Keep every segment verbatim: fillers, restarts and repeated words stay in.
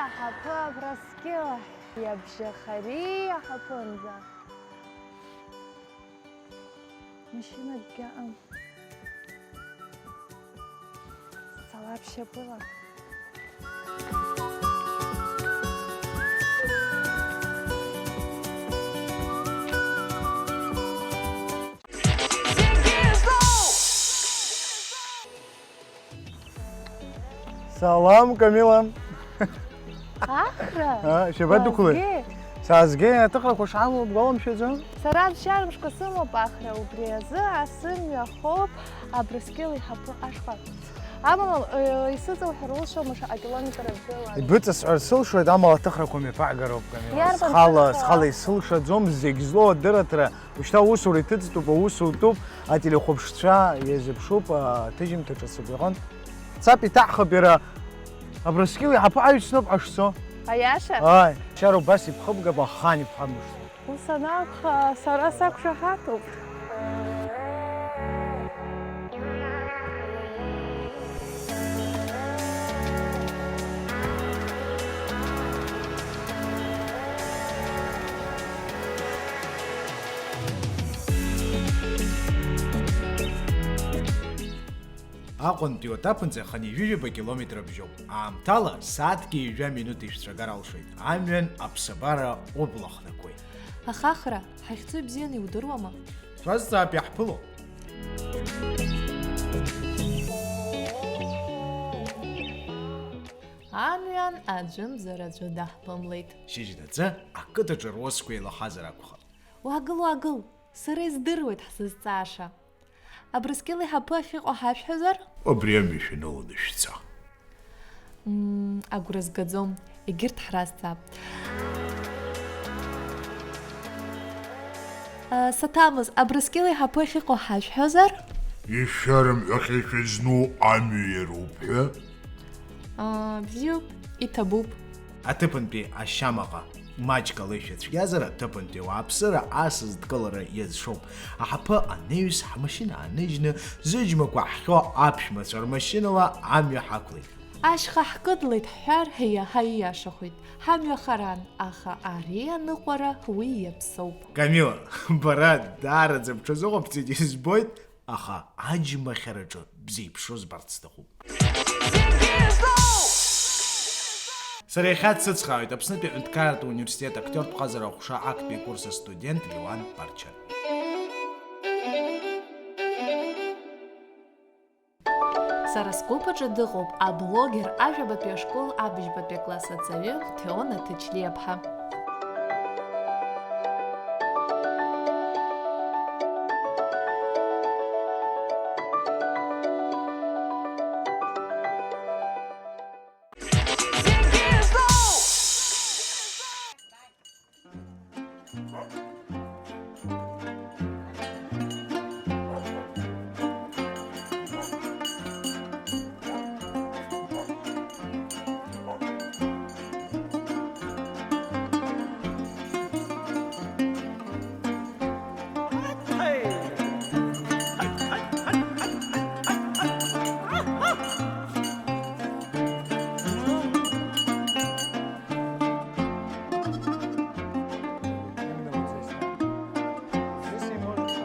Аҳаԥы Абрыскьыл ахь иабжьахари аҳаԥынӡа. Машьынакгьы ыҟам. Сцалап шьапыла. Салам, Камила! Ахра? А, шәабадәықәлеи? Уаазгеи? Саазгеи, аҭыхрақәа шаамоу бгәаламшәаӡои? Сара ԥсшьара мшқәа сымоуп Ахра, убри азы асы мҩахоуп Абрыскьыл иҳаԥы ашҟа. Амала, э, исыҵауҳәар улшома шаҟа километр абжьала? Ибыҵасҳәар сылшоит, амала аҭыхрақәа мҩаԥаагароуп, Камила. Иарбан Схала, ҭыхра? Схала исылшаӡом, зегь злоу адырраҭара. Ушьҭа аусура иҭыҵтәуп, аус утәуп, ателехәаԥшцәа иазыԥшуп, аҭыжьымҭаҿы сыгәаӷьуан. Ҳцап иҭаҳхып иара Абрыскьыл иҳаԥы аҩсҭыԥ ҟашцо. Аиаша? Ааи, чара убас иԥхыбгап ахаан иԥҳамышт. Ус анакәха, сара сақәшаҳаҭуп. Аҟәантәи Оҭаԥынҵа хынҩажәижәаба километр абжьоуп. Аамҭала, сааҭки ҩажәа минуҭи шәцәагар алшоит. Амҩан аԥсабара убла хнақәоит. Аха Ахра, ҳахьцо ибзианы иудыруама? Шәазҵаап иаҳԥыло. Амҩан аӡәымзар аӡәы даҳԥымлеит. Шьыжьнаҵы ақыҭаҿы русқәа еилахазар акәхап. Уаагыл, уаагыл, сара издыруеит ҳзызҵааша. Абрыскьыл иҳаԥы ахьыҟоу ҳашәҳәозар? Убри амҩа шәаныланы шәца. Мм, агәра згаӡом, егьырҭ ҳразҵаап. А, саҭамыз, Абрыскьыл иҳаԥы ахьыҟоу ҳашәҳәозар? Ишәарымҳәахьеи шәызну амҩа иароуп ҳәа? Аа, бзиоуп, иҭабуп. Аҭыԥантәи ашьамаҟа маҷк алеишәа цәгьазар, аҭыԥантәи ауааԥсыра асасдкылара иазшоуп. Аҳаԥы анаҩс, ҳмашьына ааныжьны, зыџьмақәа ҳхьо аԥшәмацәа рмашьынала амҩа ҳақәлеит. Ашьха ҳкыдлеит ҳҳәар, иаҳа ииашахоит. Ҳамҩа харан, аха ари аныҟәара уи иаԥсоуп. Камила, бара даараӡа бҽазыҟабҵеит, избоит. Аха аџьмахьараҿы бзеиԥшроу збарц сҭахуп. Сара иахьа дсыцхраауеит Аԥснытәи аҳәынҭқарратә университет актиортә ҟазара аҟәша актәи акурс астудент Леуан Парча. Сара сгәыԥ аҿы дыҟоуп аблогер, ажәабатәи ашкол абыжьбатәи акласс аҵаҩы Ҭеона Ҭычлиаԥҳа.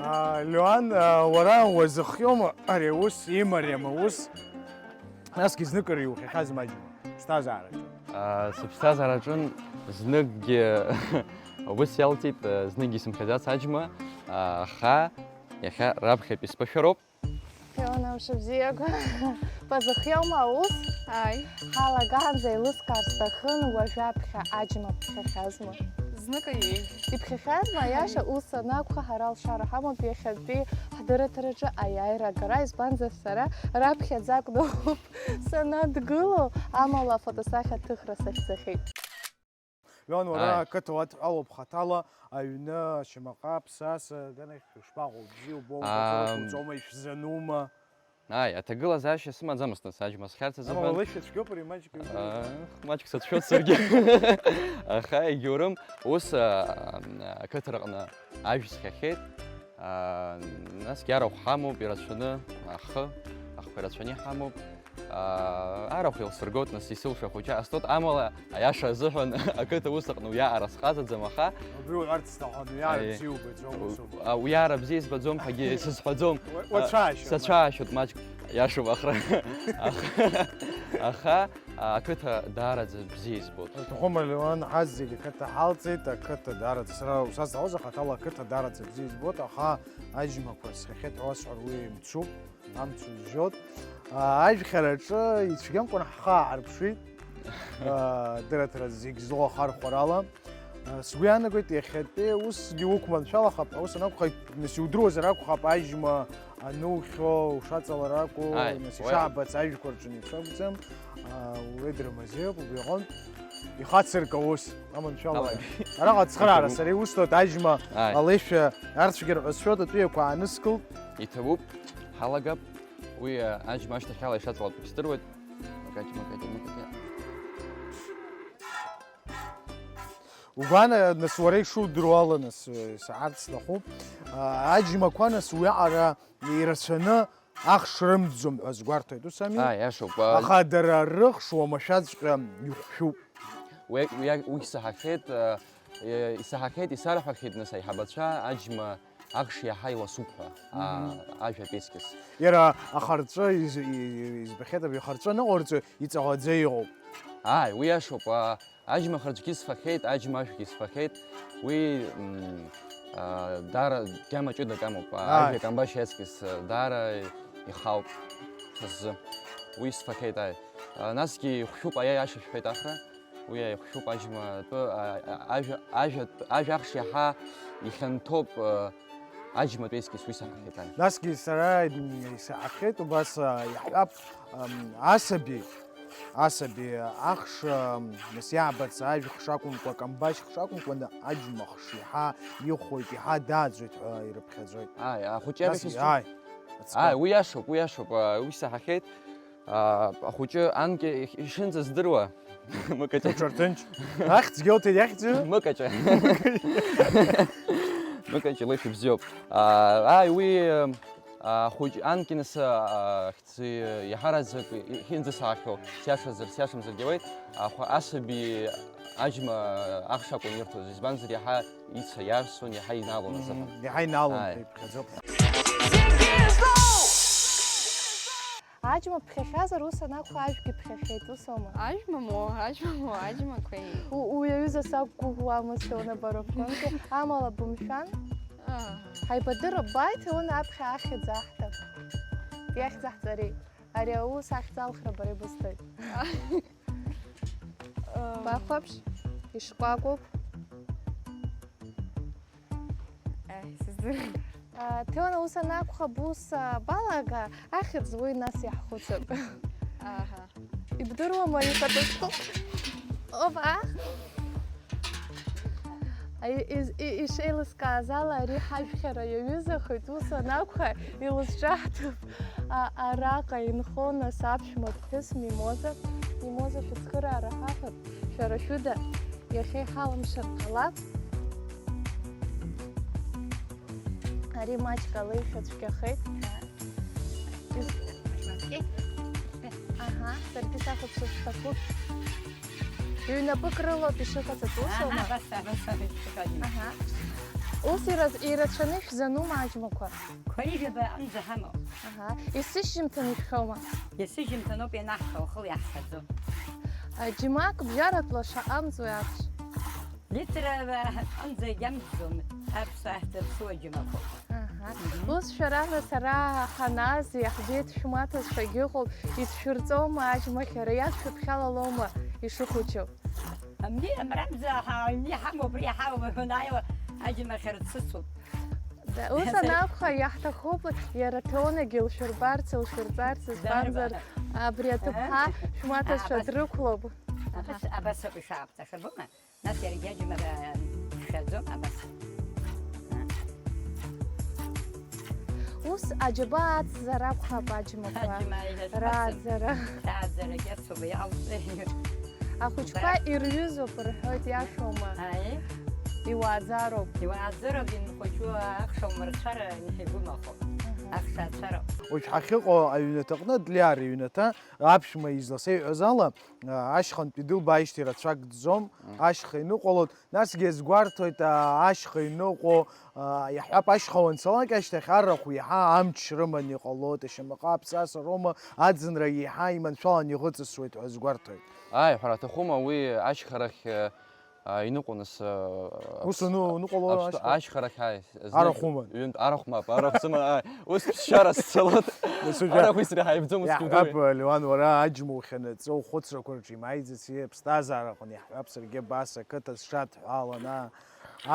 Аа, Леуан, аа, уара уазыхиома ари аус, имариам аус? Насгьы зныкыр иухьахьазма аџьма, ԥсҭазаараҿы? Аа, сыԥсҭазаараҿын зныкгьы ус иалҵит, аа, зныкгьы исымхьаӡац аџьма, аа, аха иахьа раԥхьатәи сԥышәароуп. Леуан, амшыбзиақәа. Базыхиоума аус? Ааи. Ҳалагаанӡа еилыскаар сҭахын, уажәаԥхьа аџьма ԥхьахьазма? Знык аиеи. Иԥхьахьазма, аиаша, ус анакәха, ҳара алшара ҳамоуп иахьатәи ҳдырраҭараҿы аиааира агара, избанзар, сара раԥхьаӡа акәны ауп санадгыло, амала афотосахьаҭыхра сахьӡахьеит. Леон, уара Ааи. Ақыҭа уадҳәалоуп хаҭала, аҩны, ашьамаҟа, аԥсаса, аганахь шәышԥаҟоу? Бзиа убома, Ам. Угәаҵоума, ишәзанума? Ааи, аҭагылазаашьа сымаӡамызт, нас, аџьма схьарц азыҳәан. Амала лышьа цәгьоуп ари, маҷк. Аа, маҷк сацәшәоит саргьы. Аха егьаурым, ус, а, а, ақыҭараҟны ажә схьахьеит. А, насгьы арахә ҳамоуп, ирацәаны, ахы, ахқәа ирацәаны иҳамоуп. Аа, арахә еилсыргоит, нас, исылшо ахәыҷы астот, амала, аиаша азыҳәан, ақыҭа ус аҟны уиаҟара сҟазаӡам, аха Убри уҳәарц сҭахын, уиаара Аи. бзиа убаӡом, ус ауп. А, уиаара бзиа избаӡом ҳәагьы сызҳәаӡом. Уа-, уацәаашьа, Сацәаашьоит маҷк, иашоуп, ахра. Аха, аха, а, ақыҭа даараӡа бзиа избоит. Уҭахума, Леон, ҳазегь ақыҭа ҳалҵит, ақыҭа даараӡа, сара усазҵаауазар, хаҭала ақыҭа даараӡа бзиа избоит, аха аџьмақәа схахьеит ҳәа уасҳәар, уи мцуп. Амц узжьот. Аа, ажәхьараҿы ицәгьамкәан ҳхы аарԥшит. Аа, дырраҭара зегь злоу ахархәарала. Аа, сгәы иаанагоит, иахьатәи усгьы уқәманшәалахап ҳәа, ус анакәха, нас иудыруазар акәхап, аџьма анухьо, ушаҵалар акәу, Ааи, нас уи ишаабац ажәқәа рҿы еиԥш акәӡам. Аа, уедрымазеиуп, убри аҟынтә ихацырка ус, аманшәалара. Аман. Араҟа ацхыраара Иҭабуп. сара иусҭоит, аџьма Ааи. алеишәа арцәгьар ҳәа сшәоит, атәыҩақәа аанызкылт. Иҭабуп, ҳалагап. Уи, а, аџьма ашьҭахьала ишаҵалатәуп здыруеит. Макаҷ, макаҷ, макаҷ. Угәана, нас, уара ишудыруа ала, нас, э, саҳарц сҭахуп. А, аџьмақәа, нас, уиаҟара ирацәаны ахш рымӡӡом ҳәа сгәарҭоит, ус ами? Ааи, иашоуп, а, Аха дара рыхш уамашәаҵәҟьа ихәшәуп. Уи, уи, уи саҳахьеит, а, э, исаҳахьеит, исарҳәахьеит, нас, аиҳабацәа аџьма ахш иаҳа иласуп ҳәа, а, Мгм. ажәа аҵкьыс. Иара ахарҵәы из-, и-, и-, избахьеит, абри ахарҵәы аныҟарҵо иҵаӷаӡа иҟоуп. Ааи, уи иашоуп, а, аџьма харцәгьы сфахьеит, аџьма ашәгьы сфахьеит. Уи, м, а, даара гьама ҷыдак амоуп, а, Ааи. ажәа камбашь аҵкьыс, а, даара ихауп са сзы. Уи сфахьеит, ааи. А, насгьы ихәшәуп, аиаша шәҳәеит, ахра. Уи аихәшәуп аџьма атәы, а, а, ажәа, ажәа, ажәа ахш иаҳа ихьанҭоуп, а, аџьма атәы аҵкьыс уи саҳахьеит, ан. Насгьы сара, м, исаҳахьеит убас, а, иаҳҳәап, ам, асаби, асаби ахш, ам, нас иаабац ажәхш акәымкәа, камбашь хш акәымкәа, аџьма хш иаҳа ихәоит, иаҳа дааӡоит ҳәа ирыԥхьаӡоит. Ааи, ахәыҷы Нас, абихьызҿы? ааи. Ацкы. Ааи, уи иашоуп, уи иашоуп, а, уи саҳахьеит. Аа, ахәыҷы анкьа ишынӡаздыруа, Мыкаҷа. Уҽырҭынч. Ахьӡгьы уҭеит, иахьӡу? Мыкаҷа. Мыкаҷа леишәа бзиоуп. Аа, ааи, уи, аа, ахәыҷ анкьа нас, аа, ахьӡ иаҳараӡак ихьынӡасаахьоу, сиашазар, сиашамзаргьы ауеит, аха асаби аџьма ахш акәын ирҭоз, избанзар, иаҳа ица иарсон, иаҳа иналон азыҳәан. Мм, иаҳа иналон, Ааи. иԥхьаӡоуп. Аџьма ԥхьахьазар, ус анакәха, ажәгьы ԥхьахьеит, ус аума? Ажәма моу, аџьма моу, аџьмақәеи. У-, уи аҩыза сақәгәыӷуамызт, унапы рыфгонки, амала бымшәан. Аа. Ҳаибадырып, бааит, уна аԥхьа ахьӡ аҳҭап. Иахьӡаҳҵари? Ари аус ахьӡ алхра бара ибысҭоит. Ам. Бахәаԥш, ишкәакәоуп. Аи, сыздырам. А, Ҭеуана, ус анакәха, бус, а, балага, ахьӡ уи нас иаҳхәыцып. Аҳа. Ибдыруама иҟаҵатәу? Опа! Аи, из-, и-, ишеилыскааз ала, ари ҳажәхьара иаҩызахеит, ус анакәха, илызҿаҳҭып. А, араҟа инхон нас аԥшәма ԥҳәыс Мимоза. Мимоза, шәыцхыраара ҳаҳәап. Шәара шәыда иахьа иҳалымшар ҟалап. Ари маҷк алеишәа цәгьахеит. Аҳа, саргьы сахәаԥшыр сҭахуп. Ҩнапык рылоуп ишыҟаҵатәу, усоума? Аҳа, абас, абас, абас, абас. Аҳа. Ус ираз-, ирацәаны ишәзанума аџьмақәа? Қәа ҩажәаба амза ҳамоуп. Аҳа. Есышьыжьымҭан ишәхьоума? Есышьыжьымҭаноуп ианаҳҳәо, ахыла иаҳҳәаӡом. А, џьмак бжьаратәла шаҟа амҵуеи аԥш? Литра аҟынӡа иамҵӡом, аԥсуа ахьӡ-, аԥсуа џьмақәоуп. Аҳа. Мгм. Ус шәара ҳәа сара ҳанааз, иаҳбеит шәмаҭацәагьы ыҟоуп, ишәырҵома аџьмахьара, иашәыԥхьалалома ишыхәыҷу? Амни, амрамза ҳа-, аҩны иҳамоуп, абри иҳауп, уанааиуа аџьмахьара дсыцуп. Да, ус анакәха, иаҳҭахуп иара Ҭеонагьы илшәырбарц, илшәырҵарц, избанзар, Дарбан? абри аҭыԥҳа Аҳа. шәмаҭацәа Абас. дрықәлоуп. Абас, абас ауп ишаабҵаша, быма? Нас иаргьы аџьмара дшәаӡом, абас. Ус аџьабаа ацзар акәхап аџьмақәа Аџьма иҳәаз рааӡара. Рааӡарагьы ацуба иалҵ-. Ахәыҷқәа Ба- ирҩызоуп рҳәоит, иашоума? Аи. Иуааӡароуп. Иуааӡароуп, инхәыҷу ахш аумырцәар игәымахоуп. Аҳа. Ахшацәара. Уажә ҳахьыҟоу аҩнаҭаҟны Длиар иҩнаҭа аԥшәма изласеиҳәаз ала, а, ашьхантәи дылбааижьҭеи рацәак дӡом, ашьха иныҟәалоит, насгьы иазгәарҭоит, а, ашьха иныҟәо, а, иаҳҳәап, ашьха уанцалак ашьҭахь арахә иаҳа амч рыманы иҟалоит, ашьамаҟа аԥсаса роума аӡынра иаҳа иманшәалан иӷыҵысуеит ҳәа азгәарҭоит. Ааи, ҳәара аҭахума, уи ашьхарахь, а, иныҟәо нас, а, Ус аԥс-, уны-, уныҟәало аԥстәы ашьха? Ашьхарахь, ааи, зны Арахә уман. Ҩынтә, арахә мап, арахә сыман, ааи, ус ԥсшьара сцалоит. Нас уажәы Арахә исреиҳаибӡом, ус иаҳҳәап, кьыдуи. Леуан, уара аџьма ухьанаҵы, ухәыцрақәа рҿы имааиӡац, иԥсҭазаарахь уаниаҳҳәап, саргьы абас ақыҭа сҽадҳәалан, аа,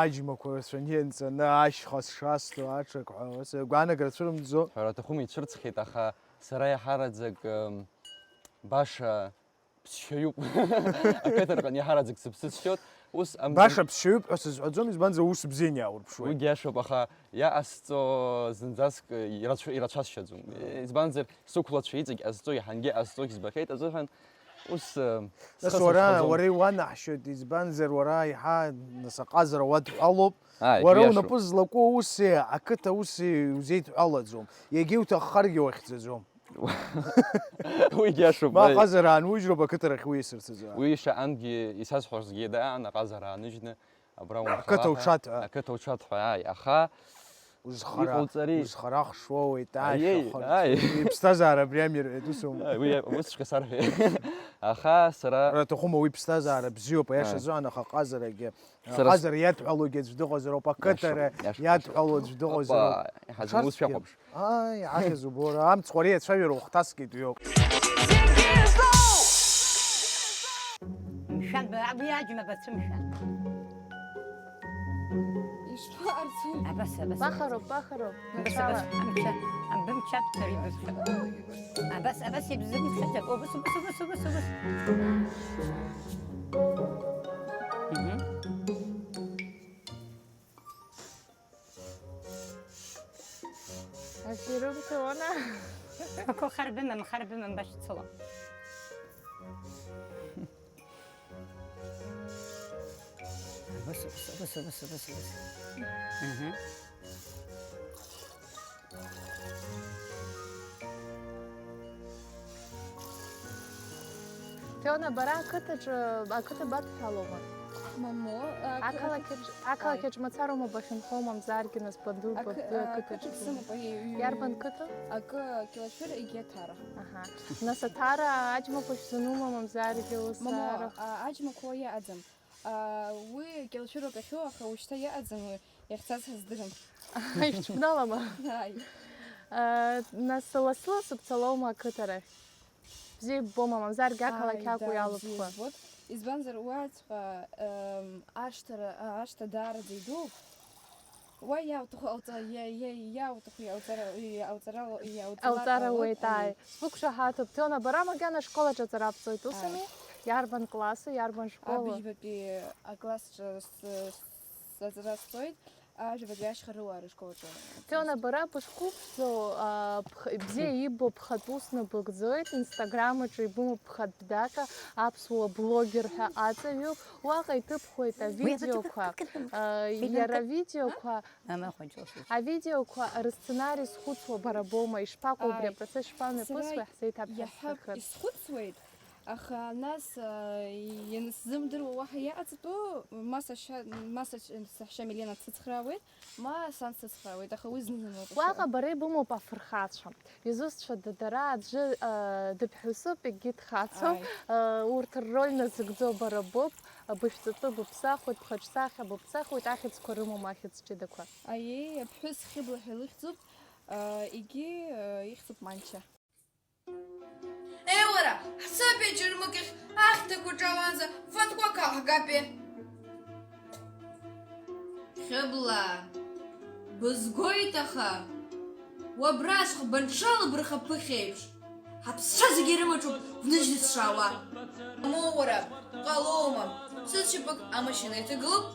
аџьмақәа рацәаны ианҵаны, ашьха сшасҭо, аҽак ҳәа, ус агәаанагара цәырымҵӡо. Ҳәара аҭахума, ицәырҵхьеит, аха сара иаҳараӡак, ым, баша ԥсшьаҩуп. Ақыҭарҟан иаҳараӡак сыԥсы сшьоит. Ус амҵан- Баша ԥсшьаҩуп ҳәа сызҳәаӡом, избанзар, ус бзианы иааурԥшуеит. Уигьы иашоуп, аха иҟасҵо зынӡаск ирацәа-, ирацәасшьаӡом. Избанзар, сықәлацәа иҵегь ҟазҵо, иаҳангьы ҟазҵогь збахьеит азыҳәан, ус, э, Нас схы уара, сырхаӡом. Уара иуанаҳшьоит, избанзар, уара еиҳа, нас, аҟазара уадҳәалоуп. Ааи, Уара иашоуп. Унапы злаку уси, ақыҭа уси узеидҳәалаӡом. Иагьа иуҭаххаргьы уахьӡаӡом. Уигьы иашоуп, Ма аи. Аҟазара аанужьроуп ақыҭарахь уиасырц азы. Уи шаҟантәгьы исазҳәозгьы даан, аҟазара ааныжьны, абра унхалаҳәа, Ақыҭа уҽаҭәа. Ақыҭа уҽаҭәа, ааи, аха Узхара, иҟауҵари? Узхара хшоуеит, Аиеи, ашәа хырц. Аи. Иԥсҭазаара абри амир, ус аума? Аи, уи усҵәҟьа сарҳәеит. Аха сара Ара аҭахума уи ԥсҭазаара бзиоуп, аиаша Аи. Азыҳәан, аха аҟазарагьы Сара с- Аҟазара иадҳәалогьы аӡә дыҟазароуп, ақыҭара Иашоуп, иашоуп. Иадҳәалоу аӡә дыҟазароуп. Опа, иҳазмус Ушарцгьы. Шәахәаԥш. Ааи, аҳ, иазубо, ара амцхәара иацәажәара ухҭаскит уиоуп. Мшәан, ба-, абри аџьма бацәымшәан. Ишԥаарцәи? Абас, абас. Бахароуп, бахароуп. Абас, абас, амца, абымчаԥ, тара ибымчаԥ. Абас, абас ибзымцаӡакәа, убас, убас, убас, убас, убас. Мгм. Аферым Теона. Ако харбымам, харбымам башцыло. Быс, быс, быс, быс, быс, быс. Мгм. Теона, бара ақыҭаҿы, ақыҭа бадҳәалома? Мамоу, ақы-, Ақалақь аҿ-, ақалақь аҿ мацароума бахьынхо, мамзаргьы нас баду, Ақы-, бабду а, ақыҭаҿ? Ақыҭаҿ сымоуп, аиеи, ҩ-, Иарбан қыҭа? Акы Кьалашәыр, егьи Аҭара. Аҳа. Нас Аҭара аџьмақәа шәзанума, мамзаргьы ус Мамоу, арахә? А, аџьмақәа уа иаҟаӡам. А, уи Кьалашәыроуп иахьоу, аха ушьҭа иаҟаӡам уи, иахьцаз ҳаздырам. Ишәҽԥналама? Ааи. А, нас лассы-лассы бцалома ақыҭарахь? Бзиа иббома, мамзаргьы ақалақь Ааи, акәу да, иалыбхуа? Бзиа избоит. Избанзар, уаҵәҟьа, ем, ашҭара, а, ашҭа даараӡа идууп. Уа иауҭаху ауҵа-, иа-, иа-, иауҭаху иауҵара-, иауҵарала-, иауҵалар Ауҵара ҟалоит, уеит, ааи. Ааи. Сбықәшаҳаҭуп, Теона, бара макьана ашкол аҿы аҵара бҵоит, усами? Ааи. Иарбан класси, иарбан школи? Абыжьбатәи аклассҿы с-, с-, аҵара сҵоит, ажәабатәи ашьхарыуаа рышколаҿы. Теона, бара бышқәыԥхӡоу, а, бх-, бзиа иббо бхатә усны быгӡоит, Instagram аҿы ибымоуп бхатә даҟьа, аԥсуа блогер ҳәа аҵаҩуп, уаҟа иҭыбхуеит Уи авидеоқәа, акыдырмыхәа. А, Уи иара нанкы-, авидеоқәа, Мама хәыҷы лхәыҷ. Авидеоқәа рысценари зхәыцуа бара боума, ишԥаҟоу убри Ааи. Апроцесс, шԥамҩаԥысуеи, Сара ҳзеиҭаԥхьаӡоит иаҳа ҳхы. Исхәыцуеит, аха нас, а, иансзымдыруа уаҳа иаҟаҵатәу, ма сашьа-, ма сашьа-, саҳәшьа Милена дсыцхраауеит, ма сан сыцхраауеит, аха уи зны-зынла акәашара. Уаҟа бара ибымоуп афырхацәа. Изусҭцәада дара, аӡәы, а, дыԥҳәысуп, егьи дхацәоуп. Ааи. А, урҭ рроль назыгӡо бара боуп, а, бышәҵатәы быԥсахуеит, бхаҿсахьа быԥсахуеит, ахьӡқәа рымоума, ахьӡ ҷыдақәа? Аиеи, аԥҳәыс Хьыбла ҳәа илыхьӡуп, а, егьи, а, ихьӡуп Манча. Еи, уара, ҳцап иаџьармыкьахь ахьҭақәа ҿауаанӡа фатәқәак ааҳгапе! Хьыбла, бызгоит, аха уабра аӡӷба нҽалбырха ԥыхьеиԥш, ҳаԥсцәа зегьы ирымаҿуп бныжьны сшаауа. Мамоу, уара, ҟалома, сыцәаԥык амашьына иҭагылоуп,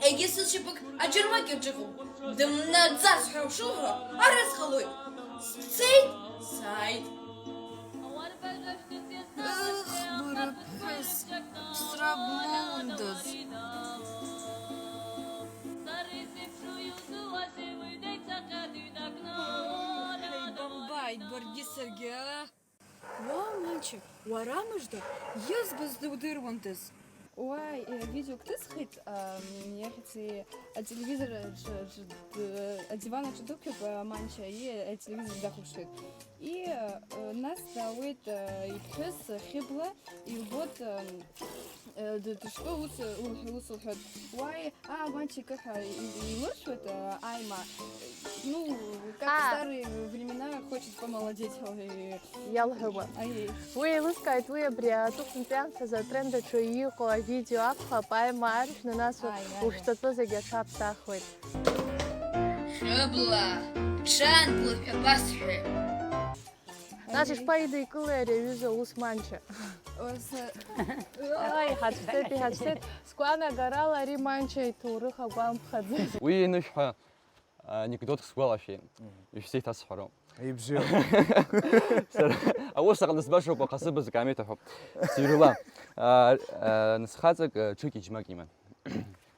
егьи сыцәаԥык аџьармыкьа рҿыхуп, дымнаӡац ҳәа ушуҳәо, ара сҟалоит. Сцеит, сааит. Ых, бара ԥҳәыс, ԥсра бмоундаз. Баргьы саргьы. Уа, Манча, уара мыжда, иазбаз дудыруандаз? Уа, э, видео кҭысхит, ам, иахьаци ателевизор аҿы, аҿы, д-, адиван аҿы дықәиоуп, а, Манча, и ателевизор дахәаԥшуеит. И, э, нас даауеит, э, иԥҳәыс Хьыбла, илбоит, ам, э, д-, дышкы ус, э, улҳәа-, ус лҳәоит. Уаи, а, Манча икыҳәа и-, илыршәоит, э, Аима. Ну, как А. в старые времена хочет помолодеть, ой, Иалҳәома. Аиеи. Уи еилыскааит, уи абри аҵыхәантәи аамҭазы атренд аҿы иҟоу авидео акәхап, Аима аршәны, нас Ааи, ааи. Ушәҵатәы зегьы аҽаԥсахуеит. Хьыбла, ҽаанкылашәа басҳәеит. Нас ишԥаидикылеи ари аҩыза аус Манча? Ус, Ааи, иҳацәцеит, иҳацәцеит. Сгәанагарала ари Манча иҭоурых агәамԥхаӡеит. Уи анышәҳәа, анекдот сгәалашәеит. Мгм. Ишәзеиҭасҳәароуп. Ибзиоуп. Сара аус аҟны сбашоуп, аха сыбз акаамеҭ аҳәоуп. Сыҩрала, а, а, нас хаҵак, а, ҽык иџьмак иман.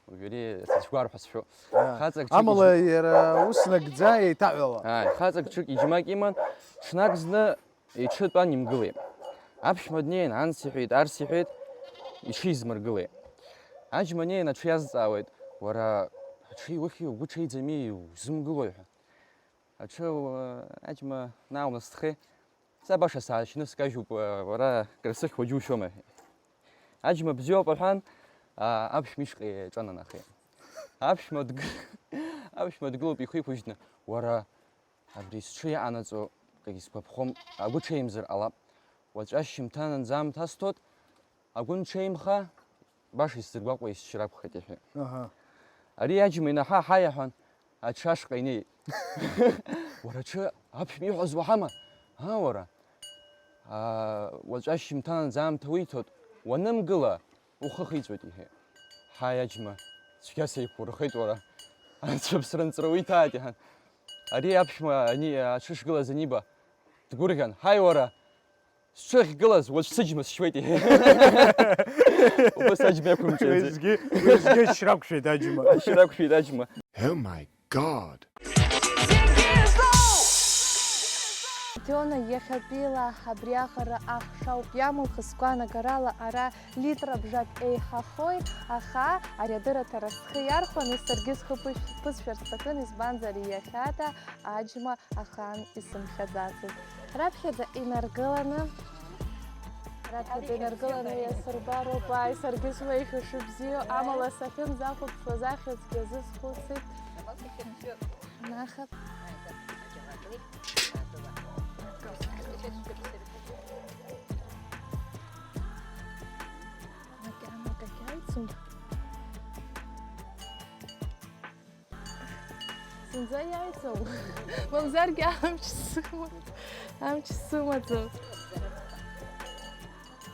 Уажәы ари сыцәгәар ҳәа сшәоуп. А, Хаҵак ҽык амала иџьмак иара ус нагӡа еиҭаҳәала. Ааи, хаҵак ҽык иџьмак иман, ҽнак зны иҽы тәан имгылеит. Аԥшәма днеин, анс иҳәеит, арс иҳәеит, иҽизмыргылеит. Аџьма неин аҽы иазҵаауеит, уара, аҽы иухьи, угәы ҽеиӡами, узымгылои ҳәа. Аҽы, уа, аџьма нааунасҭхеит, са баша саашьны скажьуп, уа, уара красыхьуа џьушьома ҳәа. Аџьма бзиоуп аҳәан, а, аԥшәма ишҟа иҿананахеит. Аԥшәма дг-, аԥшәма дгылоуп ихы иқәыжьны, уара, абри сҽы иаҟанаҵо акгьы сгәаԥхом, агәы ҽеимзар ҟалап. Уаҵәы ашьжьымҭанынӡа аамҭа асҭоит, агәы нҽеимха, баша исзыргәаҟуа исшьыр акәхеит, иҳәеит. Аҳа. Ари аџьма инаҳа-ҳа иаҳәан, аҽы ашҟа инеит. Уара, аҽы аԥшәма иҳәаз уаҳама? Аа, уара? Аа, уаҵәы ашьжьымҭанынӡа аамҭа уиҭоит, уанымгыла, ухы хиҵәоит, иҳәеит. Ҳаи, аџьма, цәгьа сеиқәурхеит уара. Анцәа аԥсра нҵра уиҭааит, иҳәан. Ари аԥшәма ани-, аҽышгылаз аниба, дгәырӷьан, ҳаи, уара, сҽы ахьгылаз, уаҵә сыџьма сшьуеит, иҳәеит. Убас аџьма иақәымҿиаӡеит. Уеизгьы, уеизгьы ашьра ақәшәеит аџьма. Ашьра ақәшәеит аџьма. Oh my God! Џьона, иахьатәиала абриаҟара ахш ауп иамоу, сгәанагарала ара литра бжак еиҳахоит, аха ари адырраҭара схы иархәаны саргьы схы ԥышә-, ԥысшәар сҭахын, избанзар иахьада аџьма ахаан исымхьаӡацызт. Раԥхьаӡа инаргыланы, раԥхьаӡа инаргыланы иасырбароуп, ааи, саргьы слеихьоу шыбзиоу, амала сахьынӡахәаԥшуаз ахьӡгьы азысхәыцит. Нахаб. Макьана какьаицуп. Зынӡа иаиҵоу? Мамзаргьы амч сыма-, амч сымаӡам.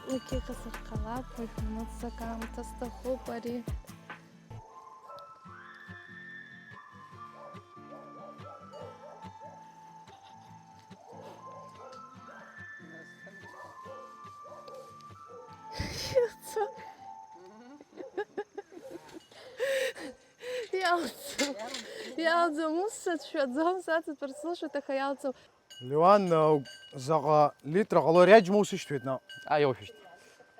Уигьы иҟазар ҟалап, уажә минуҭ зак аамҭа сҭахуп ари. Иаҵоу. Иалҵым. Иалҵым, ус сацәшәаӡом, сацыԥыр сылшоит, аха иалҵым. Леуан, э, заҟа литра ҟало ари аџьма усышьҭуеит наҟ? Аиоушәышьҭ.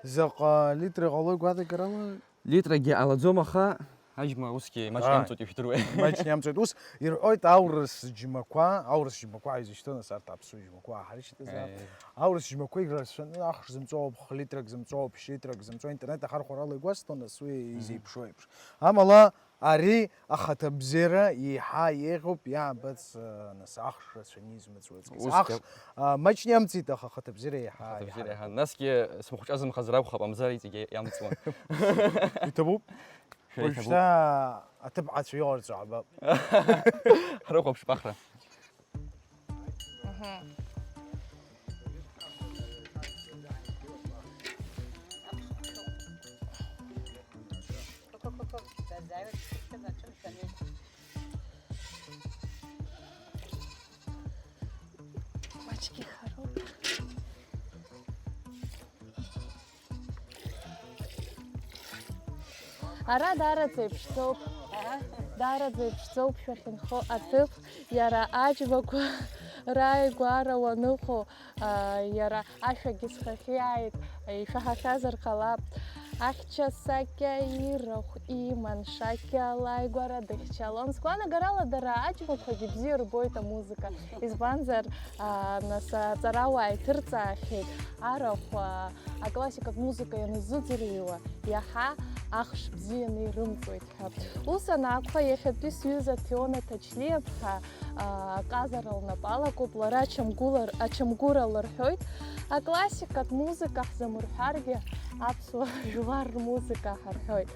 Заҟа литра ҟало гәаҭагарала? Литрагьы ҟалаӡом, аха аџьма усгьы маҷк Ааи. Иамҵуеит, ижәдыруеи. Маҷк иамҵуеит. Ус ирҳәоит аурыс џьмақәа, аурыс џьмақәа ҳәа изышьҭоу, нас арҭ аԥсуа џьмақәа ҳарышьҭызаап. Аиеи. Аурыс џьмақәа ирацәаны ахш зымҵоу ауп, хә-литрак зымҵоу, ԥшь-литрак зымҵоу, интернет ахархәарала игәасҭон, нас уи Мгм. Изеиԥшу еиԥш. Амала, ари ахаҭабзиара еиҳа еиӷьуп, иаабац, а, нас, ахш рацәаны измыҵуаз. Ус Ахш, иа- а, маҷны иамҵит, аха ахаҭабзиара еиҳа, Ахаҭабзиара еиҳа еиҳа. Насгьы смахәҿазымхазар акәхап, амзар иҵегьы иамҵуан. Иҭабуп. Шәара иҭабуп. Уажәшьҭа аҭыԥҳацәа иҟарҵо ҳабап. Ҳрыхәаԥшп ахра. Мгм. Маҷк ихароуп. Ара даараӡа иԥшӡоуп. Даараӡа иԥшӡоуп шәахьынхо аҭыԥ, иара аџьмақәа Рааигәара уаныҟоу, аа, иара ашәагьы схахьиааит, ишәаҳахьазар ҟалап. Ахьча Сакьа ирахә иман, Шакьа лааигәара дыхьчалон. Сгәанагарала, дара аџьмақәагьы бзиа рбоит амузыка. Избанзар, аа, нас аҵарауаа иҭырҵаахьеит арахә, аа, аклассикатә музыка ианазыӡырҩуа, иаҳа ахш бзианы ирымҵуеит ҳәа. Ус анакәха, иахьатәи сҩыза Ҭеона Ҭачлиаԥҳа, аа, аҟазара лнапы алакуп, лара ачамгәыла-, ачамгәыра лырҳәоит. Аклассикатә музыка ҳзамырҳәаргьы, аԥсуа жәлар рмузыка ҳарҳәоит.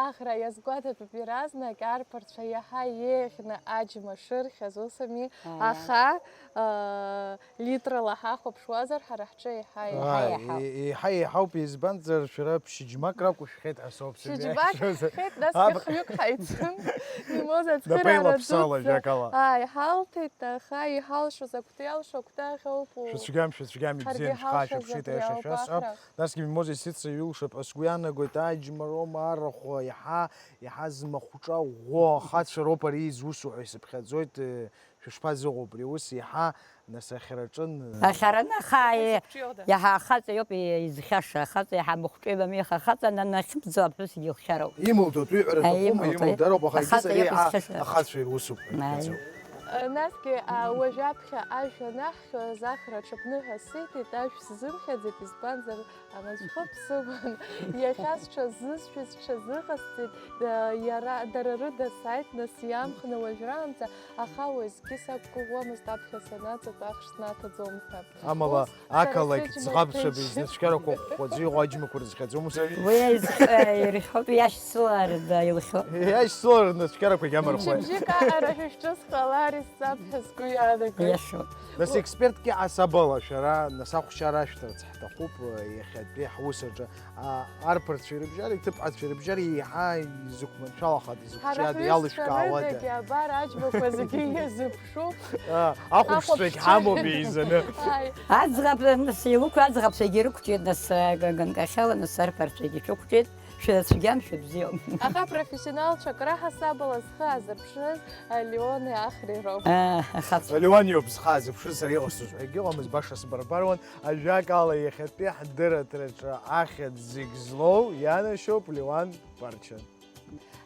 Ахра иазгәаҭатәуп иаразнак арԥарцәа иаҳа еиӷьны аџьма шырхьаз, ус ами? Ааи. Аха, аа, литрала ҳахәаԥшуазар, ҳара ҳҿы еиҳа еиҳауп. Ааи, еиҳа еиҳауп. Е-, еиҳа еиҳауп, избанзар, шәара ԥшьыџьмак ракәушәхеит ҳәа соуп сымҩашьоз. Ԥшьыџьмак ҳхеит, насгьы хҩык ҳаицын, Мимоза ацхыраара дуӡӡа. Напеилаԥсала, ажәакала. Ааи, ҳалҭеит, аха иҳалшоз агәҭа иалшо агәҭа ахьоуп. Шәыцәгьам, шәыцәгьам, ҳаргьы ибзиан, шәхы иҳалшаз аашәыԥшит, абри аиаша ауп, шәасҳәап. Ахра. Насгьы Мимоза исыцеиулшап, сгәы иаанагоит, аџьма роума арахә, иаҳа, иаҳа змахәҿа ӷәӷәоу ахацәа роуп ари изусу ҳәа исыԥхьаӡоит, э, шәышԥазыҟоу убри ус, иаҳа нас ахьараҿын, э, Ахьараны, аха, э, Ҳаицыԥҿиода? Иаҳа ахаҵа иоуп, э, изхьаша, ахаҵа иаҳа махәҿа илам, иаха ахаҵа нанахьымӡо аԥҳәысгьы илхьароуп. Имоу датәу иҳәара Аи, аҭахума, имоу, имоу аи. Дароуп, аха Ахаҵа егьыс ари иоуп еиҳа изхьаша. Ахацәа ирусуп ҳәа Аи. иҳәаӡоуп. Насгьы, а, уажәаԥхьа ажәа анаҳ- Ахра аҽыԥныҳәа сиҭеит, ашә сзымхьаӡеит, избанзар, амаҵәхыԥ сыман. Иахьа сҽазызшәеит, сҽазыҟасҵеит, да-, иара, дара рыда сааит, нас иаамхны уажәраанӡа, аха уеизгьы сақәгәыӷуамызт аԥхьа санаҵатәа ахш снаҭаӡом ҳәа. Амала, Ус, сара ақалақь сыџьма ӡӷабцәа ҭынч. Бизнес цәгьарақәа ӷәӷәаӡа иҟоу аџьмақәа рызхьаӡом, ус ами? Уи аизхьа-, ирхьоуп, иашьцыларда илхьоуп. Иашьцыларда цәгьарақәагьы амархуеит. Мчыбжьык аҟара шәышәҿы сҟалар, исзабҳәа сгәы иаанагоит. Иашоуп. Нас, експертк иаҳасабала шәара, нас, ахәшьара ашәҭарц ҳҭахуп, иахьатәи ҳус аҿы, а, арԥарцәеи рыбжьареи, ҭыԥҳацәеи рыбжьареи еиҳа изықәманшәалахада, Ҳара изықәҿиада, ҳҩызцәа иалышәкаауада? Рыдагьы абар аџьмақәа зегьы иазыԥшуп. А, ахәаԥшцәагь Ахәаԥшцәа. Ҳамоуп еизаны. Ааи. Аӡӷаб, нас, илықәу аӡӷабцәагьы ирықәҿиеит, нас, га-, ганкахьала, нас, арԥарцәагьы шәықәҿиеит. Шәацәгьам, шәыбзиоуп. Аха профессионалцәак раҳасабала зхы азырԥшыз Леони Ахреи роуп. Э, ахацәа. Леон иоуп зхы азыԥшыз, сара иҟасҵоз ҳәа егьыҟамызт, баша сбарбаруан. Ажәакала, иахьатәи ҳдырраҭараҿы ахьӡ зегь злоу ианашьоуп Леуан Барча.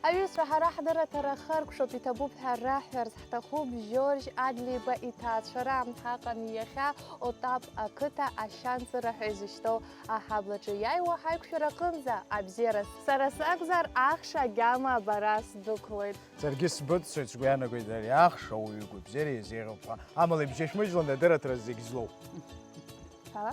Аҩызцәа, ҳара ҳдырраҭара хыркәшоуп, иҭабуп ҳәа раҳҳәарц ҳҭахуп Жьоржь Адлеиба иҭаацәара. Ҳаҟан иахьа Отап ақыҭа ашьанҵыра ҳәа изышьҭоу аҳаблаҿы иааиуа ҳаиқәшәара аҟынӡа абзиара. Сара сакәзар, ахш агьама абара сдәықәлоит. Саргьы сбыццоит, сгәы иаанагоит ари ахш ауаҩы игәабзиара иазеиӷьуп ҳәа. Амала ибжьашәмыжьлан адырраҭара зегь злоу. Ала?